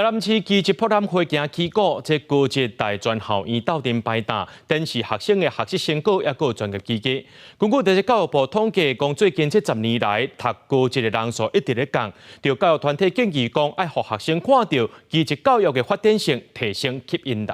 台南市技職博覽會今起鼓，這高職大專校院鬥陣擺檔，展示學生的學習成果，抑閣有專業技藝。根據這個教育部統計，講最近這10年來，讀高職的人數一直咧降。著教育團體建議講，愛予學生看著技職教育的發展性，提升吸引力。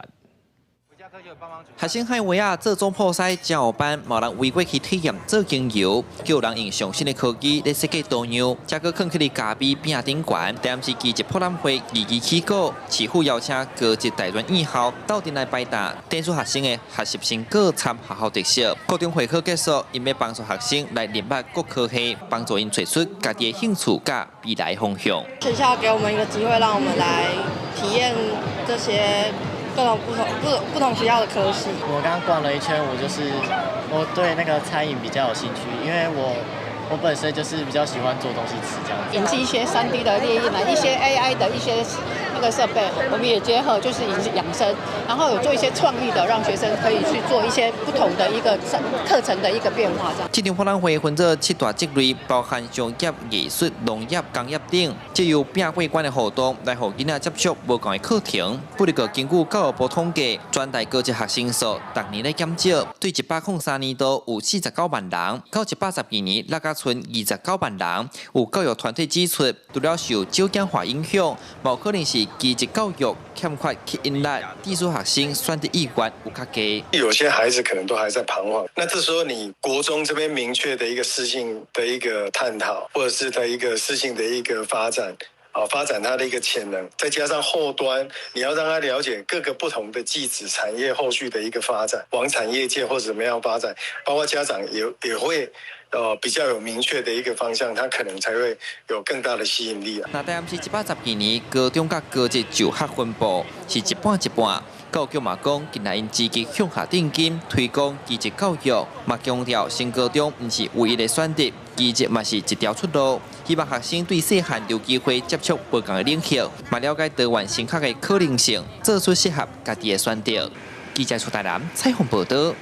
學生海威亞做總鋪師教班，嘛有人圍過去體驗做精油，閣有人用上新的科技咧設計圖樣，這閣囥起佇咖啡餅頂懸。台南市技職博覽會二期起鼓，市府邀請高職大專院校鬥陣來擺檔，展示學生的學習成果參學校特色。高中會考結束，𪜶欲幫助學生來認捌各科系，幫助𪜶揣出家己的興趣佮未來方向。學校給我們一個機會，讓我們來體驗這些各種不同不同學校的科系。我剛逛了一圈，我就是我對那個餐飲比較有興趣，因為我本身就是比較喜歡做東西吃這樣子。引進一些3D 的列印啊，一些 AI 的一些那個設備，我們也結合就是養生，然後有做一些創意的，讓學生可以去做一些不同的一個課程的一個變化。這樣。這場博覽會分做七大職類，包含商業、藝術、農業、工業等，藉由拼過關的活動來予囡仔接觸無仝的課程。不過根據教育部統計，全台高職學生數逐年咧減少，對103年度有49萬人，到112年落甲賰29萬人。有教育團體指出，除了受少子化影響，嘛有可能是技職教育欠缺吸引力，致使學生選擇意願有較低。有些孩子可能都還在彷徨，那這時候你國中這邊明確的一個適性的一個探討，或者是的一個適性的一個發展，啊，發展他的一個潛能，再加上後端你要讓他了解各個不同的技職產業後續的一個發展，往產業界或者怎麼樣發展，包括家長也會比較有明確的一個方向，他可能才會有更大的吸引力啊。那台南市112年高中佮高職就學分布是一半一半。教育局嘛講，近來𪜶積極向下定金推廣技職教育，嘛強調升高中毋是唯一的選擇，技職嘛是一條出路。希望學生對細漢就有機會接觸無仝的領域，嘛了解多元升學的可能性，做出適合家己的選擇。記者出台南採訪報導。